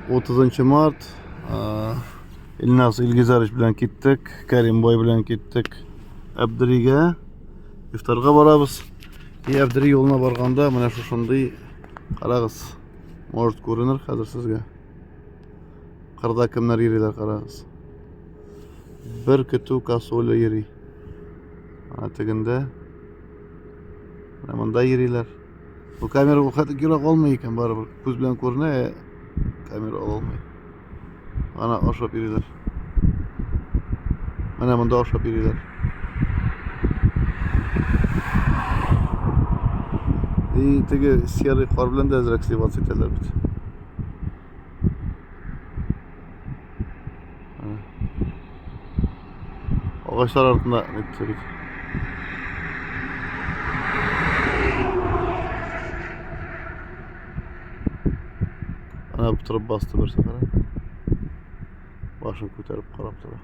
30 март. Илназ Илгизарович белән киттек, Кәрим бай белән киттек Әбдригә. Ифтарга барабыз. И Әбдери юлына барганда менә шушындый карагыз. Может күренер хәзер сезгә. Кырда кемнәр йөриләр карагыз. Бер көтү косуля йөри. Ана тегендә. Менә монда йөриләр. Бу камера ул хәтта кирәк алмый икән барыбер. Күз белән күренә, ә камера ала алмый. Ана ашап йөриләр. Менә монда ашап йөриләр. И теге серый кар белән дә әзрәк сливаться итәләр бит. Агачлар артында нитте бит. Ана торып басты берсе кара. Башын күтәреп карап тора.